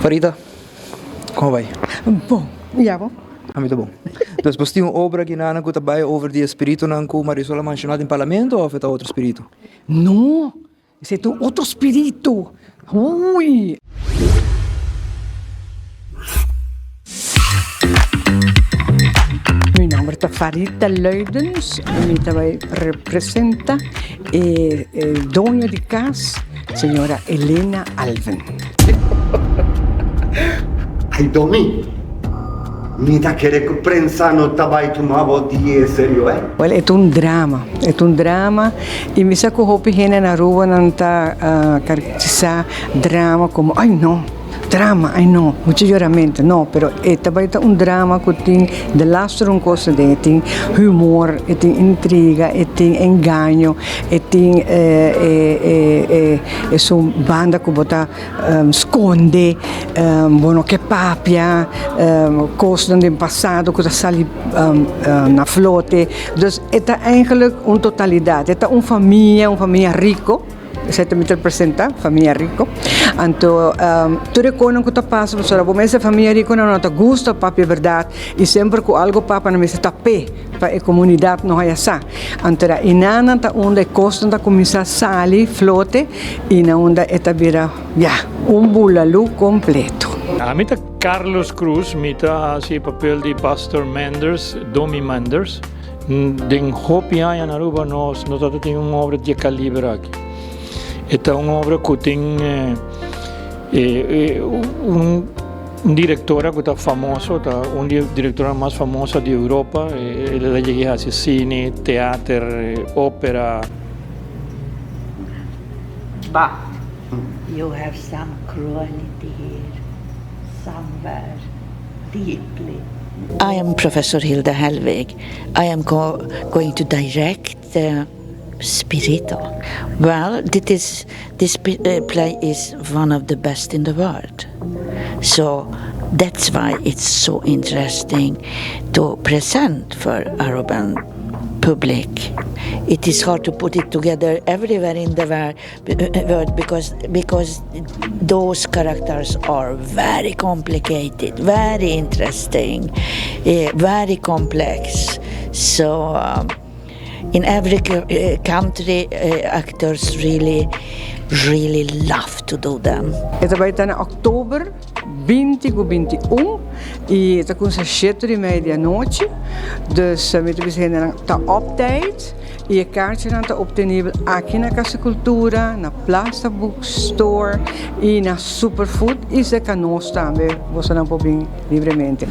Farida, kon bai? Bon, i abo? Ami ta bon. Dus bos tin un obra kinanan ku ta bai over di e spiritunan ku Marisol a menshoná den parlamento òf e ta otro spiritu? No, esei ta un otro spiritu. Hui! Mi nomber ta Farida Luidens, mi ta bai representa e doño di cas, señora Elena Alvin. Ay Domi, mi ta kere ku prensa no ta bai tuma bo di e serio eh. Wel e ta un drama, e ta un drama y mi sa ku hopi hende na Aruba nan ta caracterisa drama como ay no. Drama, ai no, mucho yoramento, no, pero e ta bai ta un drama ku tin de laster un kos aden, e tin humor, e tin intriga, e tin engaño, e tin esun banda ku bo ta skonde, bo no ke papia, kosnan den pasado ku ta sali na flote, dus e ta eigenlijk un totalidat, e ta un famia, un famia riko. Esei ta mi ta representa, famia rico. Anto tur e konan ku ta pasa pasobra bo mester famia rico nan no ta gusta papia berdad i semper ku algo papa nan mester tap'é pa e komunidat no haya sa. Anto da inanan ta unda e kosnan ta kuminsá sali flote i na unda e ta bira ya un bulalu kompleto. Ami ta Carlos Cruz, mi ta hasi e papel di Pastor Menders, Domi Menders. Den hopi aña na Aruba nos no tabata tin un obra di e caliber aki. E ta un obra cu tin un directora cu ta famoso, ta un di e directoranan mas famoso di Europa. El a yega haci cine, teater, opera. But you have some cruelty here somewhere deeply. I am Professor Hilda Hellwig. I am go going to direct the Spirito. Well, dit is, this play is one of the best in the world. So that's why it's so interesting to present for Aruban public. It is hard to put it together everywhere in the world because, because those characters are very complicated, very interesting, uh, very complex. So um, in every eh, country, uh, actors really, really love to do them. E ta bai ta na oktober 20 ku 21 i e ta kuminsá shete di mei di anochi. Dus mi ta bisa hendenan ta op tijd i e kaartjenan ta optenibel aki na Casa Cultura, na Plaza Bookstore i na Superfood i serka nos tambe bosonan por bin libremente.